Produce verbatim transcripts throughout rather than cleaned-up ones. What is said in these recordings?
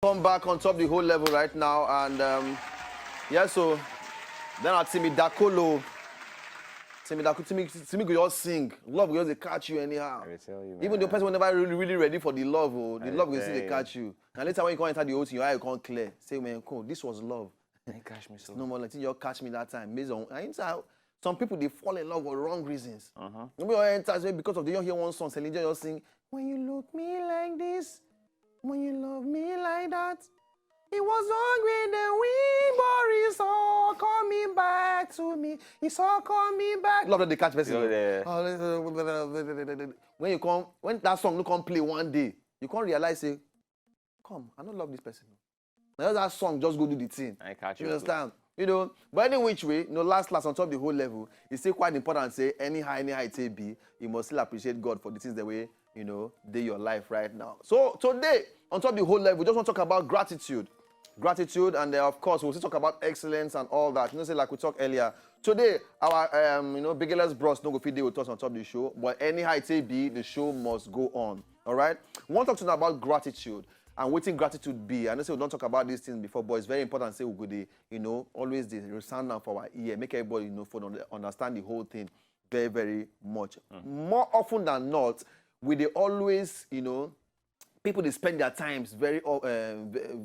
Come back on top the whole level right now, and um, yeah, so then I Timi Dakolo. Timi Dakolo, Timi, Timi go just sing. Love go just dey catch you anyhow. I dey tell you, Even the man. person wey never really, really ready for the love, oh, the I love go dey still tell dey you. Catch you. And later when you come enter the whole thing, your eye come clear. Say, man, cool, this was love. They catch me so. No more like you just catch me that time. Based on and inside, some people dey fall in love for wrong reasons. Uh-huh. Maybe you enter say because of the you hear one song, Celine Dion just sing, "When you look me like this, when you love me like that." It was hungry, the wind, but it's all coming back to me. It's all coming back. Love that they catch person. Go there. When you come, when that song no come play one day, you come realize say, come, I don't love this person. Now that song just go do the thing. I catch You you. Understand? You know, but any which way, you know, last class on top the whole level, it's still quite important. Say anyhow, anyhow it may be, you must still appreciate God for the things the way you know they your life right now. So today, on top the whole level, we just want to talk about gratitude, gratitude, and uh, of course we'll still talk about excellence and all that. You know, say like we talked earlier. Today, our um, you know biggest bros no go fit dey with us on top the show, but anyhow it may be, the show must go on. All right, we want to talk to you about gratitude and wetin gratitude be. I know say we don't talk about these things before, but it's very important. Say we go dey you know always dey resound now for our ear, make everybody you know for un- understand the whole thing very very much. More often than not, we dey always you know people dey spend their times very o- uh, ve-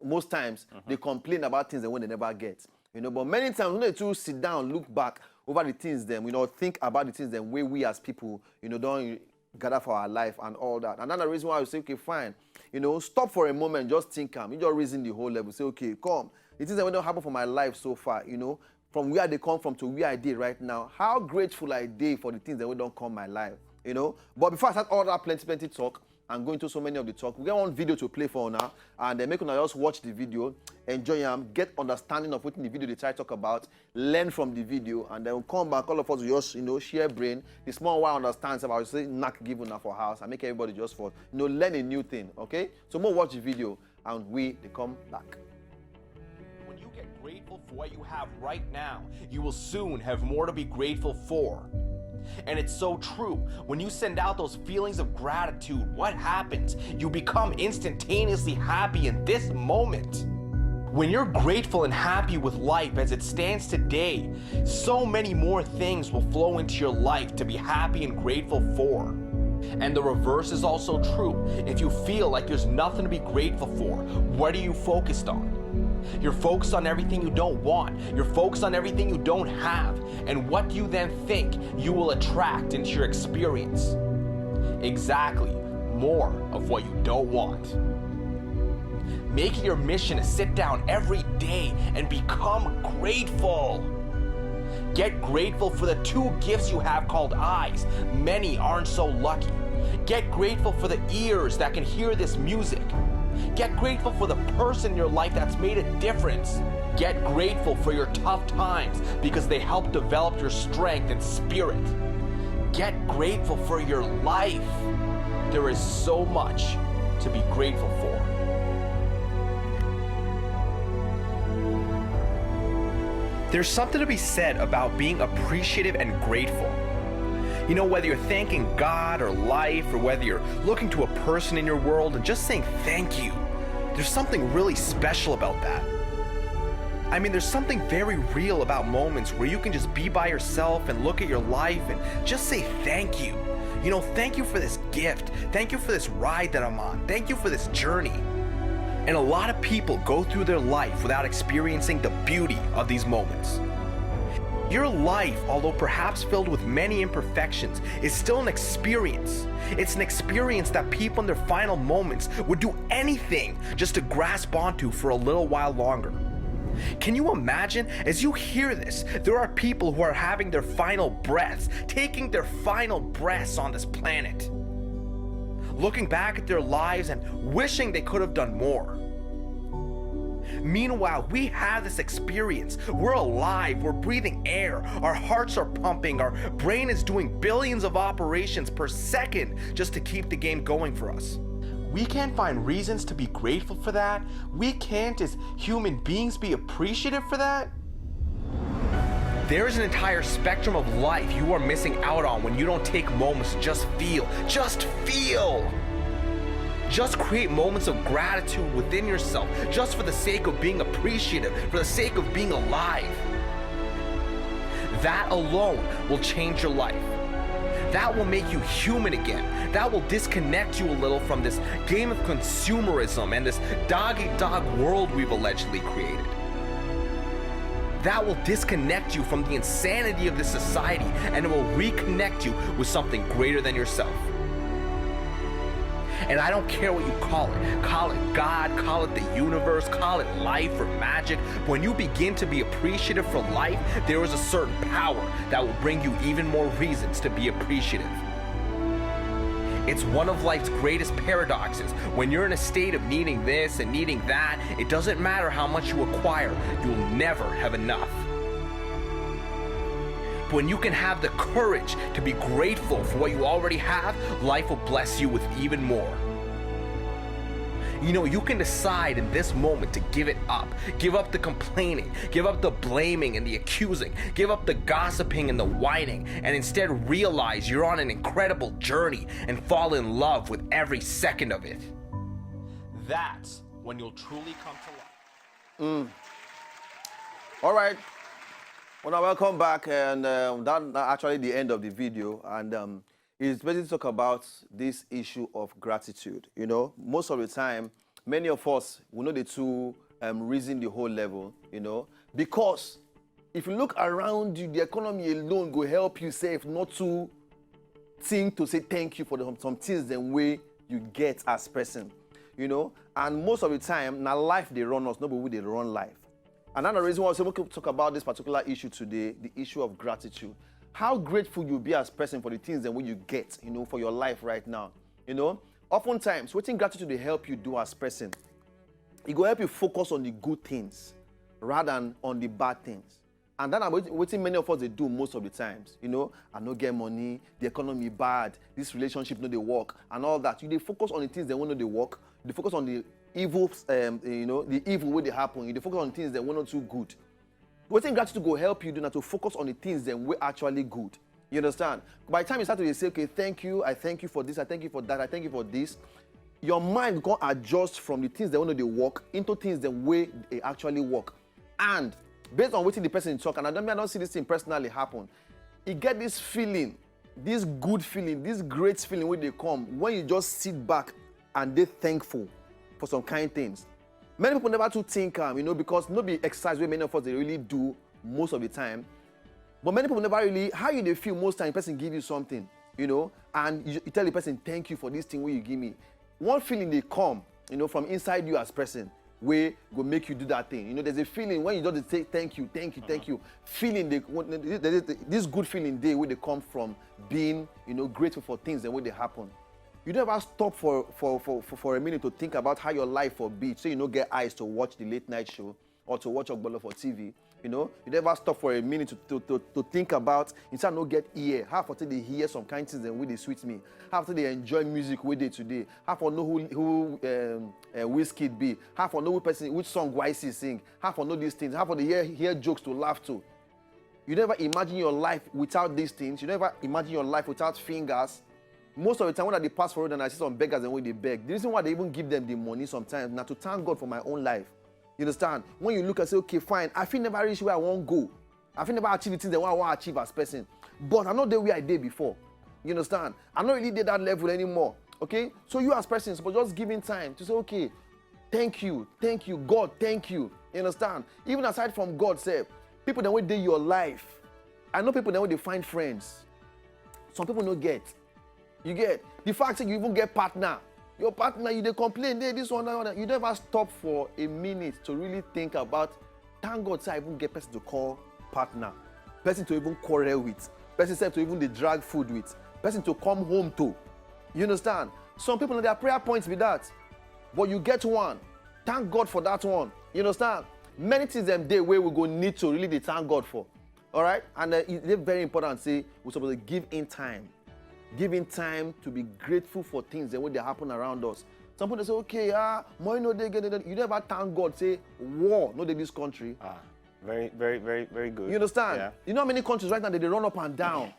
most times they complain about things that when they never get. You know, but many times when they too sit down, look back over the things them, you know, think about the things them way we as people, you know, don't gather for our life and all that. Another reason why we say, okay, fine, you know, stop for a moment, just think am. You just reason the whole level. Say, okay, come. The things that don't happen for my life so far, you know, from where they come from to where I dey right now, how grateful I dey for the things that we don't come my life, you know. But before I start all that plenty, plenty talk and go into so many of the talk, we get one video to play for now, and then make una just watch the video, enjoy am, get understanding of what the video they try talk about, learn from the video, and then we'll come back. All of us will just you know share brain. The small one understands about say knack give una for house and make everybody just for you know learn a new thing. Okay, so more watch the video and we they come back. When you get grateful for what you have right now, you will soon have more to be grateful for. And it's so true. When you send out those feelings of gratitude, what happens? You become instantaneously happy in this moment. When you're grateful and happy with life as it stands today, so many more things will flow into your life to be happy and grateful for. And the reverse is also true. If you feel like there's nothing to be grateful for, what are you focused on? You're focused on everything you don't want. You're focused on everything you don't have. And what you then think, you will attract into your experience. Exactly. More of what you don't want. Make it your mission to sit down every day and become grateful. Get grateful for the two gifts you have called eyes. Many aren't so lucky. Get grateful for the ears that can hear this music. Get grateful for the person in your life that's made a difference. Get grateful for your tough times because they help develop your strength and spirit. Get grateful for your life. There is so much to be grateful for. There's something to be said about being appreciative and grateful. You know, whether you're thanking God or life, or whether you're looking to a person in your world and just saying thank you, there's something really special about that. I mean, there's something very real about moments where you can just be by yourself and look at your life and just say thank you. You know, thank you for this gift. Thank you for this ride that I'm on. Thank you for this journey. And a lot of people go through their life without experiencing the beauty of these moments. Your life, although perhaps filled with many imperfections, is still an experience. It's an experience that people in their final moments would do anything just to grasp onto for a little while longer. Can you imagine? As you hear this, there are people who are having their final breaths, taking their final breaths on this planet, looking back at their lives and wishing they could have done more. Meanwhile, we have this experience. We're alive, we're breathing air, our hearts are pumping, our brain is doing billions of operations per second just to keep the game going for us. We can't find reasons to be grateful for that. We can't, as human beings, be appreciative for that. There is an entire spectrum of life you are missing out on when you don't take moments to just feel. Just feel! Just create moments of gratitude within yourself, just for the sake of being appreciative, for the sake of being alive. That alone will change your life. That will make you human again. That will disconnect you a little from this game of consumerism and this dog eat dog world we've allegedly created. That will disconnect you from the insanity of this society, and it will reconnect you with something greater than yourself. And I don't care what you call it. Call it God, call it the universe, call it life or magic. When you begin to be appreciative for life, there is a certain power that will bring you even more reasons to be appreciative. It's one of life's greatest paradoxes. When you're in a state of needing this and needing that, it doesn't matter how much you acquire, you'll never have enough. When you can have the courage to be grateful for what you already have, life will bless you with even more. You know, you can decide in this moment to give it up. Give up the complaining, give up the blaming and the accusing, give up the gossiping and the whining, and instead realize you're on an incredible journey and fall in love with every second of it. That's when you'll truly come to life. All right. Well, now welcome back, and um, that, that actually the end of the video, and um, it's basically talk about this issue of gratitude. You know, most of the time, many of us we know the two um, reason the whole level. You know, because if you look around you, the economy alone go help you save not to think to say thank you for the, some things then way you get as person. You know, and most of the time, now life they run us, nobody will they run life. Another reason why I say we could talk about this particular issue today, the issue of gratitude. How grateful you be as person for the things that when you get, you know, for your life right now. You know, oftentimes, what gratitude they help you do as person, it go help you focus on the good things rather than on the bad things. And that are what many of us they do most of the times. You know, I no get money, the economy bad, this relationship no they work, and all that. You they focus on the things that want no they work. You focus on the evil, um, you know, the evil way they happen. You focus on things that were not too good. What thing gratitude go help you do now to focus on the things that were actually good. You understand? By the time you start to say, okay, thank you, I thank you for this, I thank you for that, I thank you for this, your mind can adjust from the things that want to work into things that way they actually work. And based on what the person talk, and I don't, I don't see this thing personally happen. You get this feeling, this good feeling, this great feeling when they come when you just sit back and they thankful for some kind things. Many people never too think, um, you know, because no be exercise where many of us they really do most of the time. But many people never really, how you they feel most time, person give you something, you know, and you, you tell the person, thank you for this thing where you give me. One feeling they come, you know, from inside you as person, way go make you do that thing. You know, there's a feeling when you just say thank you, thank you, thank you. Feeling they, this good feeling they where they come from being, you know, grateful for things and when they happen. You never stop for, for, for, for, for a minute to think about how your life will be, so you no get eyes to watch the late night show or to watch Ogbolo for T V. You know, you never stop for a minute to, to, to, to think about, instead no get ear, how for they hear some kind things and we they sweet me, how for they enjoy music with day today, how for know who, who um, uh, Wizkid be, how for know which person, which song Y C sing, how for know these things, how for they hear, hear jokes to laugh to. You never imagine your life without these things. You never imagine your life without fingers. Most of the time when I dey pass for road and I see some beggars and when they beg, the reason why they even give them the money sometimes na to thank God for my own life. You understand? When you look and say, okay, fine, I fit never reach where I wan go. I fit never achieve the things that I wan achieve as person. But I no dey where I dey before. You understand? I no really dey that level anymore. Okay? So you as person suppose just give him time to say, okay, thank you, thank you, God, thank you. You understand? Even aside from God sef, people dem wey dey your life, I know people dem wey dey find friends. Some people no get. You get the fact that you even get partner. Your partner, you dey complain, hey, this one, that one. You never stop for a minute to really think about, thank God say I even get person to call partner, person to even quarrel with, person sef to even dey drag food with, person to come home to. You understand? Some people na their prayer points be that. But you get one. Thank God for that one. You understand? Many things dem dey wey we go need to really dey thank God for. All right? And uh, e dey very important say we suppose to give in time. Give in time to be grateful for things dem wey dey happen around us. Some people dey say, okay, ah, money no dey, get it. You never thank God say war no dey this country. Ah, very, very, very, very good. You understand? Yeah. You know how many countries right now they dey run up and down.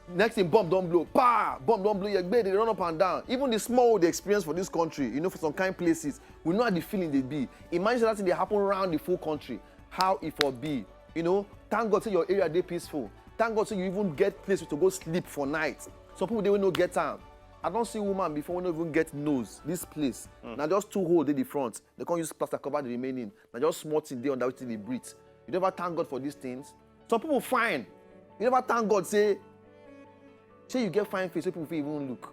Next thing, bomb don blow, pa, bomb don blow, you dey run up and down. Even the small wey dey experience for this country, you know, for some kind places, we know how the feeling dey be. Imagine that thing dey happen around the full country, how e for be? You know, thank God say your area dey peaceful. Thank God say you even get place to go sleep for night. Some people dey wey no get am. I don see woman before wey no even get nose, this place. Mm. Na just two hole dey the front. They come use plaster cover the remaining. Na just small thing dey under wetin dey breathe. You never thank God for these things. Some people fine. You never thank God say, say you get fine face wey people fit even look.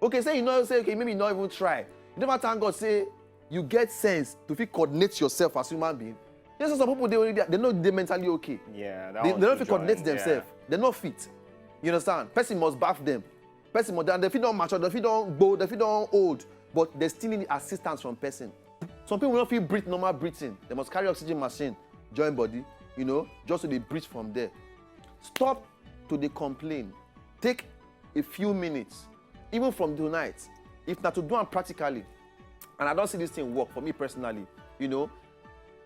Okay, say you know, say, okay, maybe you no even try. You never thank God say you get sense to fit coordinate yourself as human being. You know, some people dey already, they no dey mentally okay. Yeah, that They, one they no too fit coordinate join, yeah. themselves. They no fit. You understand? Person must baff them. Person must, and they fit don mature, they fit don go, they fit don old, but they still need assistance from person. Some people no fit breathe normal breathing. They must carry oxygen machine, join body, you know, just to dey breathe from there. Stop to dey complain. Take a few minutes, even from tonight, if na to do am practically. And I don see this thing work for me personally, you know.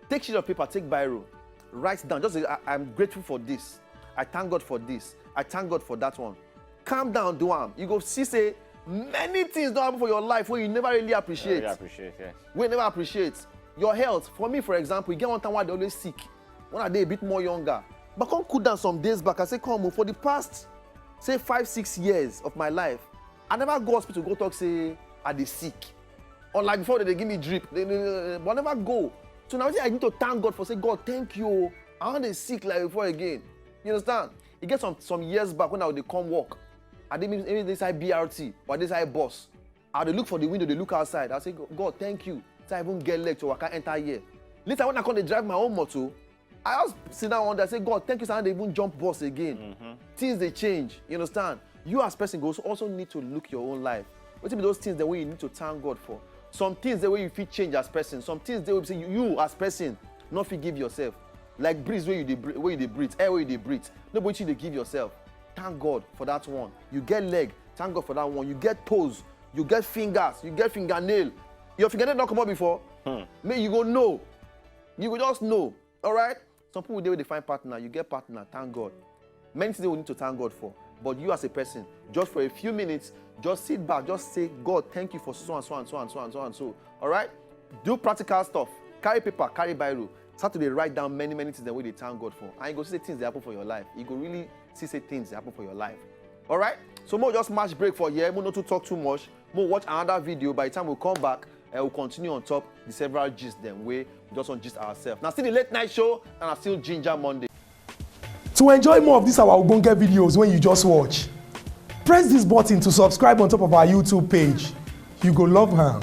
Take sheet of paper, take biro, write down. Just say, "I, I'm grateful for this. I thank God for this. I thank God for that one." Calm down, do am. You go see say many things don happen for your life wey you never really appreciate. Really appreciate, yes. Wey you never appreciate. Your health. For me, for example, e get one time wey I dey always sick when I dey a bit more younger. But I come cool down some days back. I say, "Come o, for the past, say, five, six years of my life, I never go hospital go talk say I dey sick." Unlike before, they dey give me drip, they, they, they, but I never go. So now I need to thank God for say, "God, thank you o. I no dey sick like before again." You understand? E get some, some years back when I dey come work, I dey maybe inside B R T or I dey inside bus. I dey look for the window, dey look outside. I say, "God, thank you. Say I even get leg to waka enter here." Later, when I come dey drive my own motor, I just sit down one day, I say, "God, thank you, say I no dey even jump bus again." Things dey change, you understand? You as person go also, also need to look your own life. Wetin be those things that wey you need to thank God for? Some things dey wey you fit change as person. Some things dey wey be say you, you as person no fit give yourself. Like breeze wey you dey br-, wey you dey breathe, air wey you dey breathe. No be wetin you dey give yourself. Thank God for that one. You get leg, thank God for that one. You get toes, you get fingers, you get fingernail. Your fingernail don comot before? Make you go know. You go just know. All right? Some people dey wey dey find partner, you get partner, thank God. Many things wey we need to thank God for. But you as a person, just for a few minutes, just sit back, just say, "God, thank you for so and so and so and so and so and so." All right? Do practical stuff. Carry paper, carry biro. Start to dey write down many, many things dem wey dey thank God for. And you go see say things dey happen for your life. You go really see say things dey happen for your life. All right? So make we just match break for here. Make we no too talk too much. Make we watch another video. By the time we come back, uh, we'll continue on top the several gist dem wey we just wan gist ourselves. Na still the late night show, and I still Ginger Monday. To enjoy more of these our ogbonge videos wey you just watch, press this button to subscribe on top of our YouTube page. You go love am.